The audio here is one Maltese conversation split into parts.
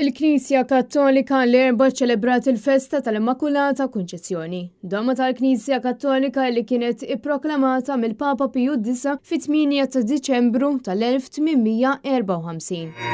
Il-Knisja Kattolika l-Erbgħa ċċelebrat il-festa tal-Immakulata Kunċizzjoni, domma tal-Knisja Kattolika li kienet ipproklamata mill-Papa Piju Disa' fit-8 ta' Diċembru tal-1854.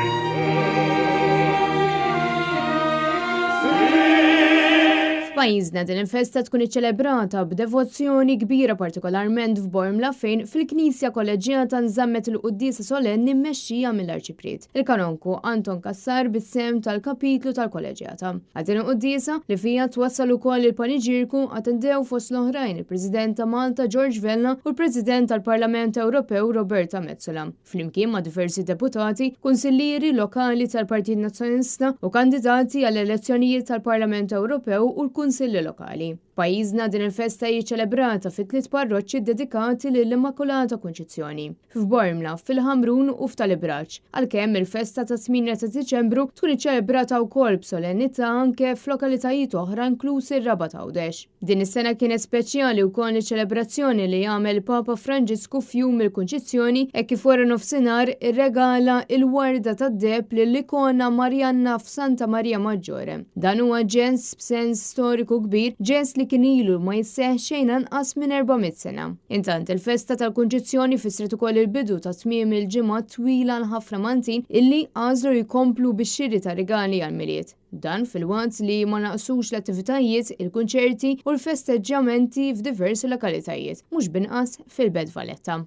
F'pajjiżna din il-festa tkun iċċelebrata b'devozzjoni kbira partikolarment f'Bormla fejn fil-Knisja Kolleġġjata nżammet il-quddiesa solenni mmexxija mill-Arċipriet. Il-Kanonku Anton Cassar bis-sehem tal-Kapitlu tal-Kolleġjata. Għal din il-quddiesa, li fiha twassal ukoll il-paniġierku, attendew fost l-oħrajn il-President ta' Malta George Vella u l-President tal-Parlament Ewropew Roberta Metsola, flimkien ma' diversi deputati, kunsillieri lokali tal-Partit Nazzjonalista u kandidati għall-elezzjonijiet tal-Parlament Ewropew u l-Kunsilli Lokali. F'pajjiżna din il-festa hi ċelebrata fi tliet parroċċi ddedikati lill-Immakulata Kunċizzjoni, f'Bormla, fil-Ħamrun u f'Tal-Ibraġ, għalkemm il-festa tat-8 ta' Diċembru tkun iċċelebrata wkoll b'solennità anke f'lokalitajiet oħra inkluż ir-Rabat Għawdex. Din is-sena kienet speċjali wkoll iċ-ċelebrazzjoni li għamel Papa Franġisku f'Jum il-Kunċizzjoni hekk kif wara nofsinhar irregala l-warda tad-deheb lill-ikona Marjanna f'Santa Maria Maggiore. Dan huwa ġens b'sens storiku kbir, ġest li kien ilu ma jseħħ xejn anqas minn 400 sena. Intant, il-festa tal-Kunċizzjoni fissret ukoll il-bidu ta' tmiem il-ġimgħa twila għal ħafna Maltin illi għażlu jkomplu bix-xiri ta' rigali għall-Milied. Dan filwaqt li ma naqsux l-attivitajiet, il-kunċerti u l-festeġġjamenti f'diversi lokalitajiet, mhux b'inqas fil-Belt Valletta.